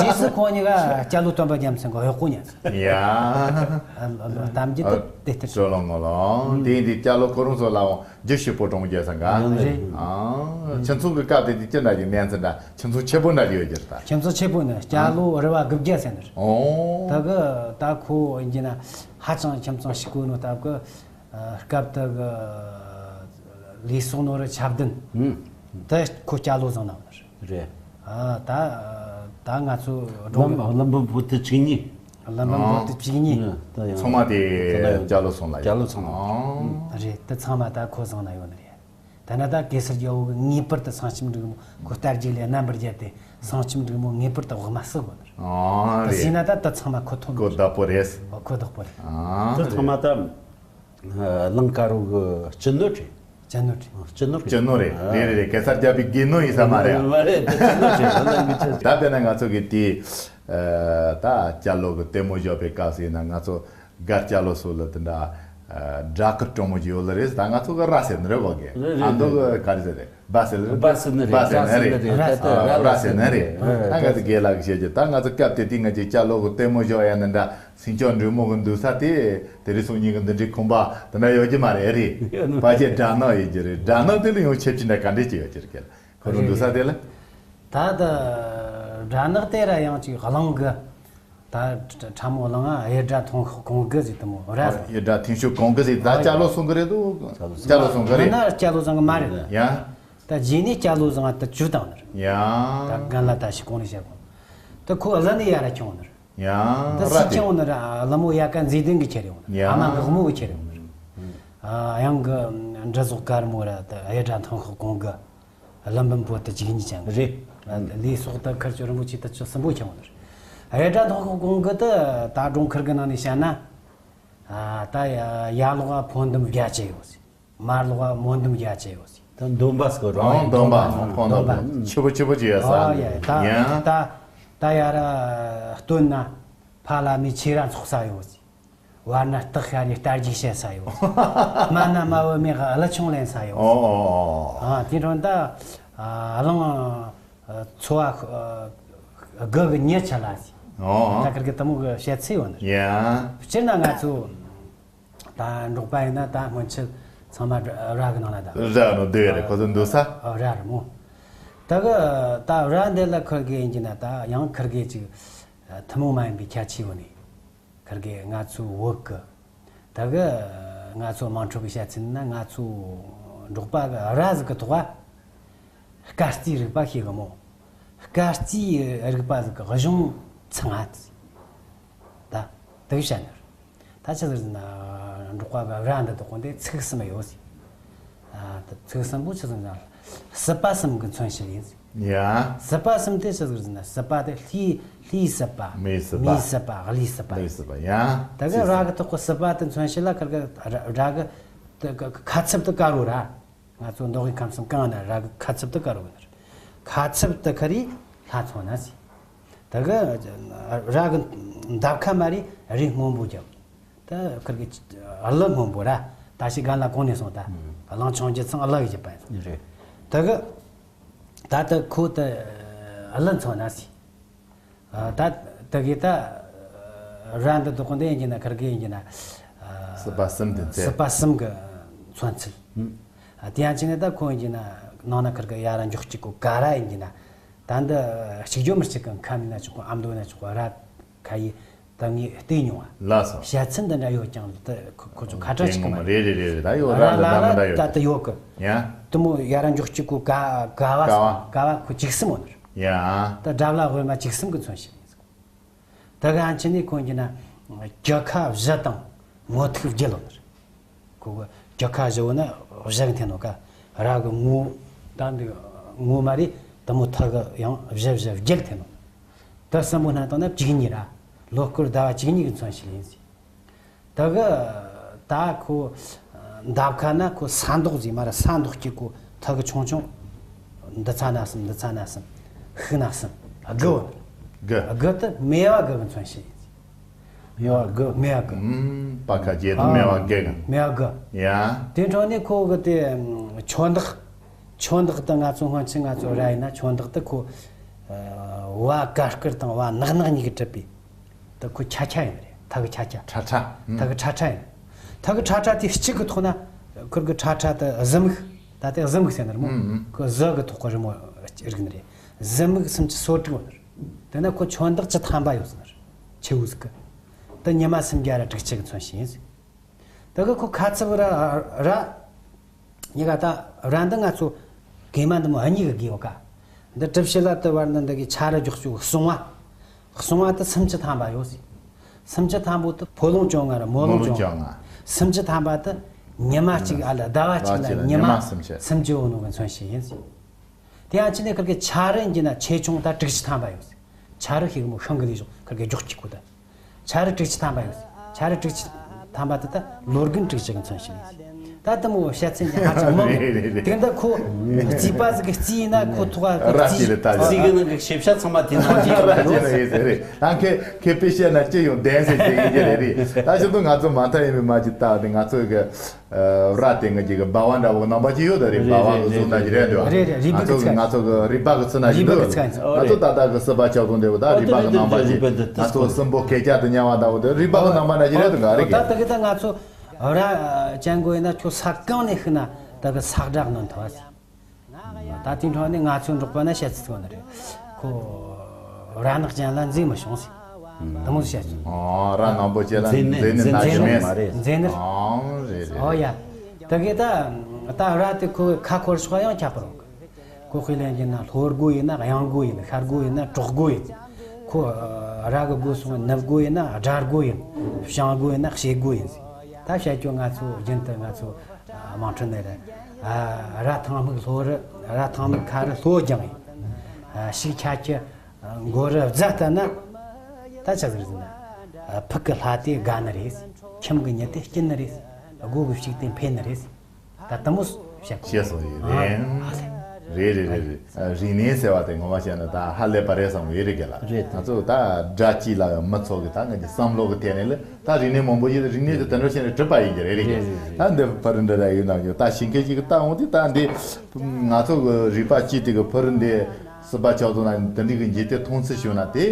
རྗེས་སུ་ཁོང་གཉིས་ཀ་སྐྱ་ལོ་སྟོན་པ་རྒྱལ་མཚན་གི་གཡོག་པོ་ཉན་ཟེར། ཡ། གཏམ་རྒྱུད་དེ་དེ་ལྟར། སྐྱ་ལོ་སྔོ་ལོ། དེ་ཡིན་དུས་སྐྱ་ལོ་ཁོ་རང་ཚོ་ལའང་རྒྱུ་ཕྱུག་པོ་གྲོང་རྒྱལ་སེང་ག། རེད། ཨ། ཁྱིམ་ཚང་གི་སྐབས་དེ་དུས་ཅི་འདྲ་ཞིག་གནས་ཚུལ་འདྲ། ཁྱིམ་ཚང་ཆེ་པོ་འདྲ་ཞིག་ཡོད་ཀྱི་རེད་ད། ཁྱིམ་ཚང་ཆེ་པོ་ནི་སྐྱ་ལོ་རི་བ་དགུ་བརྒྱ་ཟེར་ནི་རེད། ཨོ། ད་གི་ད་ཁོ་ཡིན་གྱི་ན་ཧ་ཅང་ཁྱིམ་ཚང་ཕྱུག་པོ་ནོ། ད་གི་སྐབས་དེ་གི་ལུས་སྲོག་ནོར་བུ་ཆ་བདུན། ཨུམ། དེ་ཁོ་སྐྱ་ལོ་བཟང་ནི་རེད། རེད། ཨ། ད་ད་ང་ཚོ་སྒྲུང་གི། ཀླུ་འབུམ་པོ་ཏི་བཅུ་གཉིས། ཀླུ་འབུམ་པོ་ཏི་བཅུ་གཉིས། ཨ། ད་ཡང་ཚང་མ་དེ་ཚང་མ་ཡོད། སྐྱ་ལོ་ཚང་ལ་ཡོད། སྐྱ་ལོ་ཚང་ལ། ཨ། རེད། དེ་ཚང་མ་ད་ཁོ་བཟང་ན་ཡོད་ནི་རེད། ད་ན་ད་གེ་སར་རྒྱལ་པོ་གིས་ངེས་པར་དུ་ཚངས་ཆེན་འབྲུག་མོ་ཁོ་རྟ་རྒྱུག་ལས་རྣམ་པར་རྒྱལ་ཏེ་ཚངས་ཆེན་འབྲུག་མོ་ངེས་པར་དུ་བག་མ་བསུ་དགོས་ནི་རེད། ཨ། ད་རེད། བསུས་ན་ད་དེ་ཚང་མ་ཁོ་ཐོབ་ནི་རེད། ཁོ་བདག་པོ་རེད། ཨོ། ཁོ་བདག་པོ་རེད། ཨ། དེ་ཚང་མ་ད་ཨ་གླིང་དཀར་པོ་གི་སྤྱི་ནོར་རེད། སྤྱི་ནོར་རེད། སྤྱི་ནོར་རེད། སྤྱི་ནོར་རེད། རེད་རེད་རེད། གེ་སར་རྒྱལ་པོའི་དགེ་སྣོད་ཡིན་ས་མ་རེད། མ་རེད། དེ་སྤྱི་ནོར་རེད། ད་དཔེར་ན་ང་ཚོ་གི་དེ་ཨ་ད་སྐྱ་ལོ་གི་ལྟད་མོ་བཞག་པའི་སྐབས་སུ་ཡིན་ན་ང་ཚོ་སྒར་སྐྱ་ལོ་སོགས་ལ་དེ་འདྲ་ཨ་སྦྲ་གུར་གྲང་མོ་ཅིག་ཡོད་ལེ་རེད། ད་ང་ཚོ་གི་ར་ཟེར་ནི་རེད་བ་གི། རེད་རེད། ཨ་མདོ་གི་ག་རེ་ཟེར་རེད། སྦྲ་ཟེར་ལེ་རེད། སྦྲ་ཟེར་ནི་རེད། སྦྲ་ཟེར་ནི་རེད། སྦྲ་ཟེར་ནི་རེད། ད་ལྟ་ཨ་ར་ར་ཟེར་ནི་རེད། ད་ང་ཚོ་རྒན་ལགས་ཀྱིས་བཤད་རྒྱུ། ད་ང་ཚོ་སྐབས་དེ་དུས་ང་ཚོས་སྐྱ་ལོ་གི་ལྟད་མོ་བཞག་ཡ་ནི་འདྲ། སེང་ལྕམ་འབྲུག་མོ་གི་འདུག་ས་དེ། དེ་རིང་སང་ཉིན་གི་འདི་འདྲའི་ཁང་པ་དེ་འདྲ་ཡོད་ཀྱི་མ་རེད། ཨེ་རེད། ཡོད་ནི་ཕལ་ཆེར་སྦྲ་ནག་ཡིན་གྱི་རེད། སྦྲ་ནག་དེ་ལ་ཡང་ཁྱད་ཆོས་འདྲ་ག་འདྲས་ཅིག་ཡོད་ཀྱི་རེད། ཁོ་རང་འདུག་ས་དེ་ལ། ད་ད་སྦྲ་ནག་དེ་ར་ཡང་ཅིག་གླིང་གི་ད་ཁྲ་མོ་གླིང་ང་གཡུ་སྦྲ་ཐང་ཤོག་གོང་གི་ཟིག་དེ་མོ་ར། གཡུ་སྦྲ་ཐང་ཤོག་གོང་གི་ཟིག་ད་སྐྱ་ལོ་སོང་གི་རེད་དོ། སྐྱ་ལོ་སོང་གི་རེད། ཡང་ན་སྐྱ་ལོ་བཟང་གི་མ་རེད། ཡ། ད་རྗེས་ནས་སྐྱ་ལོ་བཟང་ང་ད་བཅུག་བཏང་ནི་རེད། ཡ། ད་རྒན་ལགས་ད་ཞིག་གོང་ནས་བཤད་གོ། ད་ཁོ་གླུ་ནི་ཡ་ར་ཁྱོང་ནི་རེད། ཡ། ད་ར་སུས་དེ་ཁྱེར་ཡོང་ནི་རེད། ཨ། ཀླུ་མོ་ཡལ་ག་མཛེས་ལྡན་གིས་ཁྱེར་ཡོང་ནི་རེད། ཡ། ཨ་མ་འགག་མོ་གིས་ཁྱེར་ཡོང་ནི་རེད། ཨ། གཡང་གི་འབྲི་ཟོག་དཀར་མོ་ར་ད་གཡུ་སྦྲ་ཐང་ཤོག་གོང་གི་ཀླུ་འབུམ་པོ་ཏི་བཅུ་གཉིས་ཅན་གི་རེད། ལུས་སྲོག་ད་ཁིར་ཆོ་རིན་པོ་ཆེ་ད་ཆོ་གསུམ་པོ་ཁྱེར་ཡོང་ནི་རེད། གཡུ་སྦྲ་ཐང་ཤོག་གོང་གི་ད་ད་སྒྲུང་ཁིར་གི་ནང་ནས་བཤད་ན། ཨ། ད་ཡ་ཡར་ལོགས་ཕོ་འདུམ་བརྒྱ་ཅན་ཡོད་ཟེར། མར་ལོགས་མོ་འདུམ་བརྒྱ་ཅན་ཡོད་ཟེར། ད་འདོམ་པ་ཟེར་གོ་རང་འདོམ་པ། ཕོ་འདོམ་པ། ཆུ་བོ་ཆུ་བོ་ཅིག་ཡོད་ས། ཨོ་ཡ། ད་ཡ། ད་ད་ཡར་སྟོད་ན་ཕ་ལ་མའི་ཆོས་ར་འཚོགས་ས་ཡོད་ཟེར། བར་ན་སྟག་ཤ་རའི་རྟ་རྒྱུག་བྱེད་ས་ཡོད་ཟེར། སྨད་ན་མ་བུ་མོ་གི་གླུ་ཆུང་ལེན་ས་ཡོད་ཟེར། ཨོ་ཨོ་ཨོ། ཨ། དེ་འཕྲོ་ད་གླིང་ཚོ་བ་དགུ་གི་མྱི་ཆེ་ལ་ཟེར། ཨོ། ད་ཁིར་གི་དེ་མོ་གི་བཤད་ཚུལ་ཡོད་ནི་རེད། ཡ། སྤྱིར་ན་ང་ཚོ་ད་འབྲོག་པ་ཡིན་ན་ད་སྔོན་ཆད་ཚང་མ་ར་གི་ནང་ལ་ད། ར་ནང་སྡོད་ཡོད་རེད། ཁོ་ཚོ་འདུག་ས། ཨ། ར་རེད་མོ། ད་གི་ད་ར་འདི་ལ་ཁིར་གི་ཡིན་གྱི་ན་ད་ཡང་ཁིར་གི་ཅིག་ཐུན་མོང་མ་ཡིན་པའི་ཁྱད་ཆོས་ཡོད་ནི། ཁིར་གི་ང་ཚོའི་བོད་གི། ད་གི་ང་ཚོ་དམངས་ཁྲོད་གི་བཤད་ཚུལ་ན་ང་ཚོ་ འབྲོག་པ་གི་ར་ཟིག་གི་ཐོག་ག་སྐར་རྩིས་རིག་པ་ཤེས་གི་མོ། སྐར་རྩིས་རིག་པ་ཟིག་གི་གཞུང་ཚང་ང་ད་དེ་བཤད་ནི་རེད། ད་ཆི་ཟིག་ཟེར་ན་འབྲོག་པ་གི་ར་འདི་དག་གོ་འདི་ཚིག་གསུམ་ཡོད་ཟིག་ད་ཚིག་གསུམ་པོ་ཆི་ཟིག་ཟེར་ན་སྲིད་པ་གསུམ་གི་མཚོན་བྱེད་ཡིན་ཟིག་ཡ། སྲིད་པ་གསུམ་དེ་ཆི་ཟིག་ཟེར་ན་སྲིད་པ་དེ་ལྷའི་ལྷའི་སྲིད་པ། མིའི་སྲིད་པ། མིའི་སྲིད་པ། ཀླུའི་སྲིད་པ། ཀླུའི་སྲིད་པ་ཡ། ད་གི་ར་གི་ཐོག་གི་སྲིད་པ་དེ་མཚོན་བྱེད་ལ་ཁིར་གི་ར་གི་ཁ་ཚིབ་དེ་དཀར་བོ་ར། ང་ཚོ་མདོ་དབུས་ཁམས་གསུམ་གང་ན་ར་གི་ཁ་ཚིབ་དེ་དཀར་བོ་ཡིན་ནི་རེད། ཁ་ཚིབ་དེ་ཁ་རི་ལྷ་མཚོན་ན་ཟིག་ད་གི་ར་གི་འདབ་ཁ་མ་རི་རི་སྔོན་པོ་རྒྱབ། ད་ཁིར་གི་ཀླུ་སྔོན་པོ་ར། ད་ཤི་ག་ལ་གོང་ནས་སོང་ད། གླང་ཆེན་བརྒྱད་ཚང་ཀླུ་གི་བརྒྱུད་པ་ཡིན། རེད། ད་གི་ད་ད་ཁོ་ད་ཀླུ་མཚོན་ན་ཟིག་ད་ད་གི་ད་ར་འདི་དག་གོ་འདི་ཡིན་གྱི་ན་ཁིར་གི་ཡིན་གྱི་ན། སྲིད་པ་གསུམ་དེ་མཚོན། སྲིད་པ་གསུམ་གི་མཚོན་ཚུལ། དེ་ཡང་ཅི་ནས་ད་ཁོ་ཡིན་གྱི་ན་ནང་ན་ཁིར་གི་ཡ་ར་འཇོག་གཅིག་གོ་ག་ར་ཡིན་གྱི་ན། ད་འདི་གཅིག་བརྗོད་མི་གཅིག་གི་ཁམས་ཡིན་ན་ཆོག་གོ་ཨ་མདོ་ཡིན་ན་ཆོག་གོ་ར་ཁ་ཡི་ད་ངས་བལྟས་མྱོང་བ། ལགས་སོ། བཤད་ཚུལ་འདི་འདྲ་ཡོད་ཀྱང་འདི་ཁོ་ཁོ་ཚོ་ཁ་གྲགས་ཅིག་གི་མ་རེད། རེད་རེད་རེད། ད་ཡོད་ར་ར་ལ་ལ་ལ་ལ་ད་ད་ཡོད་གི་ཡ། དེ་མོ་ཡ་ར་འཇོག་གཅིག་གོ་ག་ག་བ་ག་བ། ག་བ་ཁོ་གཅིག་གསུམ་ཡོད་ནི་རེད། ཡ། ད་དགྲ་བླ་དབུ་མ་གཅིག་གསུམ་གི་མཚོན་བྱེད་ཡིན། ད་ག་ཨན་ཆི་ནི་ཁོང་གི་ན་རྒྱུ་ཁ་བཞི་དང་ངོ་ཐིག་བརྒྱད་ལོ་ནི་རེད། ཁོ་གི་རྒྱུ་ཁ་བཞི་བོ་ན་བཞི་གི་འཐེན་ནོ་ཀ་ར་གི་ངོ་ད་འདི་ངོ་མ་རེད། དེ་མོ་ཐག་གི་ཡང་བཞི་བཞི་བརྒྱད་འཐེན་ནོ། ད་གསུམ་པོ་སྣ་དང་ན་བཅུ་གཉིས་ར། ལོ་སྐོར་ཟླ་བ་བཅུ་གཉིས་གི་མཚོན་བྱེད་ཡིན་ཟེར། ད་གི་ད་ཁོ་འདབ་ཁ་ན་ཁོ་ས་མདོག་ཟེར་མ་ར་ས་མདོག་གཅིག་གོ་ཐག་གི་ཆུང་ཆུང་། འདི་ཚ་ན་གསུམ། འདི་ཚ་ན་གསུམ། ཤུག་ན་གསུམ། དགུ་བོ། དགུ། དགུ་དེ་སྨེ་བ་དགུ་གི་མཚོན་བྱེད་ཡིན། སྨེ་བ་དགུ། སྨེ་བ་དགུ། ཨུམ། པ་ཁ་བརྒྱད་དང་སྨེ་བ་དགུ་གི། སྨེ་བ་དགུ། ཡ། དེ་འཕྲོ་ནས་ཁོ་གི་དེ་ཆོན་དག་ཆོན་དག་དེ་ང་ཚོ་སྔོན་ཆད་ང་ཚོ་ར་ཡིན་ན་ཆོན་དག་དེ་ཁོ་བ་དཀར་དཀར་དང་བ་ནག་ནག་གཉིས་ཀྱིས་གྲུབ་པའི། ད་ཁོ་ཆ་ཆ་ཡིན་རེད། ཐག་གི་ཆ་ཆ། ཁྲ་ཁྲ། ཨུམ། ཐག་གི་ཁྲ་ཁྲ་ཡིན། ཐག་གི་ཁྲ་ཁྲ་དེ་གཅིག་གི་ཐོག་ན་ཁུར་གི་ཁྲ་ཁྲ་དེ་གཟི་མིག་ད་དེ་གཟི་མིག་ཟེར་ནི་རེད་མོ། ཨུམ་ཨུམ། ཁོ་གཟི་གི་ཐོག་གི་རི་མོ་རིག་ནི་རེད། གཟི་མིག་སུམ་ཅུ་སོ་དྲུག་ཡོད་ནི་རེད། དེ་ན་ཁོ་ཆོན་དག་བཅུ་ཐམ་པ་ཡོད་ཟེར་ནི་རེད། ཆེ་བོ་ཟིག་གི། ད་ཉི་མ་སུམ་བརྒྱ་ར་དྲུག་ཅུ་གི་མཚོན་བྱེད་ཡིན་ཟེར། ད་གི་ཁོ་ཁ་ཚིག་ར་ར། ཉི་ག་ད་ར་འདི་ང་ཚོ་གེ་མ་འདི་མོ་ཨ་ཉི་གི་གེ་བ་ཀ་འདི་གྲུབ་བྱེད་ལ་དུ་བར་འདི་འདི་གི་ཆ་ར་འཇོག་ཆུ་གསུང་བ། གསུང་བ་དུ་སུམ་ཅུ་ཐམ་པ་ཡོད་ཟེར། སུམ་ཅུ་ཐམ་པོ་དུ་ཕོ་ལོང་བཅོ་ལྔ་ར་མོ་ལོང་བཅོ་ལྔ། སུམ་ཅུ་ཐམ་པ་དུ་ཉི་མ་གཅིག་ཨ་ལ་ཟླ་བ་གཅིག་ལ་ཉི་མ་སུམ་ཅུ་ཡོད་ནོ་གི་མཚོན་བྱེད་ཡིན་ཟེར། དེ་ཡང་ཅི་ནས་ཁིར་གི་ཆ་ར་ཡིན་གྱི་ན་ཆེ་ཆུང་ད་དྲུག་ཅུ་ཐམ་པ་ཡོད་ཟེར། ཆ་ར་ཤེས་གི་མོ་ཤིང་གི་ལས་ཞོག་ཁིར་གི་འཇོག་གཅིག་གོ་ད། ཆ་ར་དྲུག་ཅུ་ཐམ་པ་ཡོད་ཟེར། ཆ་ར་དྲུག་ཅུ་ཐམ་པ་དེ་ད་ལོ་རྒན་དྲུག་ཅུ་གི་མཚོན་བྱེད་ཡིན་ཟེར། ད་དེ་མོ་བཤད་ཚན་གྱི་ཧ་ཅང་མང་གི། རེད་རེད་རེད། དེ་འདྲ་ཁོ་རྩིས་པ་ཟིག་གི་རྩིས་ཡིན་ན་ཁོ་ཐོག་ག་ར་རྩིས་ལ་ལྟ་རྩིས་གི་ནང་གི་ཞིབ་ཆ་ཚང་མ་དེ་ནང་ར་རྩིས་ལ་ཡོད་ཟེར་རེད། ད་ཁེ་ཁེ་དཔེ་བཤད་ན་ཅི་ཡོང་བདེན་ཟེར་ཟེར་གི་རེད་རེད། ད་ཞིབ་ཏུ་ང་ཚོ་མ་མཐའ་ཡས་མས་མ་ཅིག་ལྟ་དེ་ང་ཚོ་གི་ར་དེ་ང་ཅིག་གི་སྦ་བ་འདྲ་བོ་རྣམ་པ་ཅིག་ཡོད་ད་རེད། སྦ་བ་གི་གཟུགས་ན་ཅིག་རེད་འདུག་རེད་རེད། རི་ང་པའི་ཚོ་ཚིག་ང་ཚོ་གི་རི་པ་གི་ཚིག་ན་ཅིག་རི་པ་འདུག་གི་ཚིག་ང་ཚོ་ད་ལྟ་གི་སྲིད་པ་ཆགས་སོང་དེ་བོ་ད་རི་པ་གི་རྣམ་པ་ཅིག་ང་ཚོ་སྲིན་པོ་ཁེ་ཆ་དུ་ཉལ་བ་འདྲ་བོ་དེ་རི་པ་གི་རྣམ་པ་ན་ཅིག་རེད་འདུག་ག་རེད་ད་གི་ད་གི་ད་ང་ཚོ་ར་ཅན་གོ་ཡིན་ན་ཁྱོད་ས་གང་ནས་ཤི་ན་ད་གི་ས་བསྒྲགས་ནོན་ཐུབ་བ་ཟིག་ད་དེའི་འཕྲོ་ནས་ང་ཚོའི་འབྲོག་པ་ན་བཤད་ཚུལ་ནི་རེད། ཁོ་ར་ནག་ཅན་ལ་འཛིང་མི་བྱུང་ཟེར། དེ་མོ་བཤད་ཚུལ། ཨོ་ར་ནག་པོ་ཅན་ལ་འཛིང་ནི་འཛིང་ནི་ན་གི་མེད་ཟེར། འཛིང་ནི་རེད། ཨོ་རེད་རེད། ཨོ་ཡ། དེ་གི་ད་ད་ར་དེ་ཁོ་ཁ་འཁོར་ཆོག་ཡང་ཁྱབ་པར་འོང་གི། ཁོ་དཔེ་ལེན་གྱི་ན་ལྷོ་སྒོ་ཡིན་ན་གཡང་སྒོ་ཡིན་ཤར་སྒོ་ཡིན་ན་གྲོག་སྒོ་ཡིན། ཁོ་ར་གི་སྒོ་སོང་ནུབ་སྒོ་ཡིན་ན་དགྲ་སྒོ་ཡིན། བྱང་སྒོ་ཡིན་ན་བྱེད་སྒོ་ཡིན་ཟེར། ད་བཤད་རྒྱུ་ང་ཚོ་རྒྱུན་དུ་ང་ཚོ་དམངས་ཁྲོད་ནས་རེད། ར་ཐང་མིག་ལྷོ་རི། ར་ཐང་མིག་ཁ་རི་ལྷོ་རྒྱང་ཡིན། ཤིག་ཆ་ཁྱི་མགོ་རི་རྫ་ལྟ་ན། ད་ཆ་ཟིག་ཟིན་ན། ཕུག་གི་ལྷ་དེ་དགའ་ནི་རེད། ཁྱིམ་གི་ཉི་དེ་སྐྱིད་ནི་རེད། སྒོ་གི་ཕྱུགས་དེ་འཕེལ་ནི་རེད། ད་དེ་མོ་བཤད་གོ། བཤད་སོང་ཡིན། ཨ་ལེ། རེད་རེད་རེད་རེད། རིག་གནས་ཟེར་བ་དེ་ངོ་མ་བཤད་ན་ད་ཧ་ལས་པ་རེད་བསམ་གི་ཡོད་རེད་ག་ལ། རེད། ང་ཚོ་ད་དགྲ་གཅིག་ལ་ཡང་མི་ཚོགས་གི་ད་ང་ཚོ་བསམ་བློ་གི་ཐད་ནས་ལ་ད་རིག་གནས་མང་པོ་ཡོད། རིག་གནས་དེ་དེ་འདྲ་བྱས་ནས་གྲུབ་པ་ཡིན་གྱི་རེད་རེད་གི། རེད་རེད། ད་འདི་ཕ་རི་འདི་ལ་ཡོད་ན་ཡོད་ད་ཞིང་ཁའི་ཅིག་གི་ལྟ་འོང་དུས་ད་འདི་ང་ཚོ་གི་རིག་པ་གཅིག་དེ་གི་ཕ་རི་འདི་སྲིད་པ་ཆགས་ཐུབ་ན་དེ་འདྲའི་གི་འཇིག་རྟེན་མཐོང་ཚུལ་ཞུ་ན་དེ།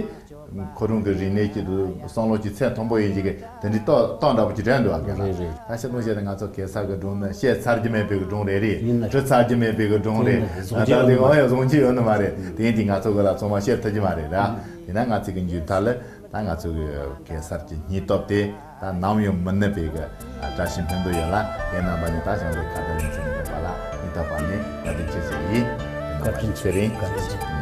ཁོ་རང་གི་རིག་གནས་ཀྱི་བསམ་བློ་ཀྱི་ཚད་མཐོན་པོ་ཡིན་གྱི་དེ་འདྲའི་ཏོག་ཏོག་འདྲ་པོ་ཅིག་དྲན་འདུག་ཨ། རེད་རེད། ད་ཤི་ཐུང་བཤད་ན་ང་ཚོ་གེ་སར་གི་སྒྲུང་ནི་བཤད་ཚར་རྒྱུ་མེད་པའི་གི་སྒྲུང་རེད་རེད། ཡིན་ན་དྲི་ཚར་རྒྱུ་མེད་པའི་གི་སྒྲུང་རེད། ད་ལྟ་དེ་གང་ཡང་བཟུང་རྒྱུ་ཡོད་ནི་མ་རེད། དེ་ཡིན་དུས་ང་ཚོ་གི་ལ་ཚང་མ་བཤད་ཐུབ་ཀྱི་མ་རེད་ར། དེས་ན་ང་ཚོ་གི་མཇུག་མཐའ་ལ་ ད་ང་ཚོ་གི་གེ་སར་གྱི་སྙིང་སྟོབས་དེ་ད་ནམ་ཡང་མི་ནུབ་པའི་གི་བཀྲ་ཤིས་ཕན་ཐོགས་ཡོད་ལ། ཁྱེད་རྣམ་པ་ནི་ད་ཞང་བློན་ཁ་བརྡ་ལེན་ཚུལ་མི་ཕེབས་པ་ལ་སྙིང་ཐག་པ་ནས་བཀའ་དྲིན་ཆེ་ཞུ་ཡིན། བཀའ་དྲིན་ཆེ། ཚེ་རིང་། བཀའ་དྲིན་ཆེ།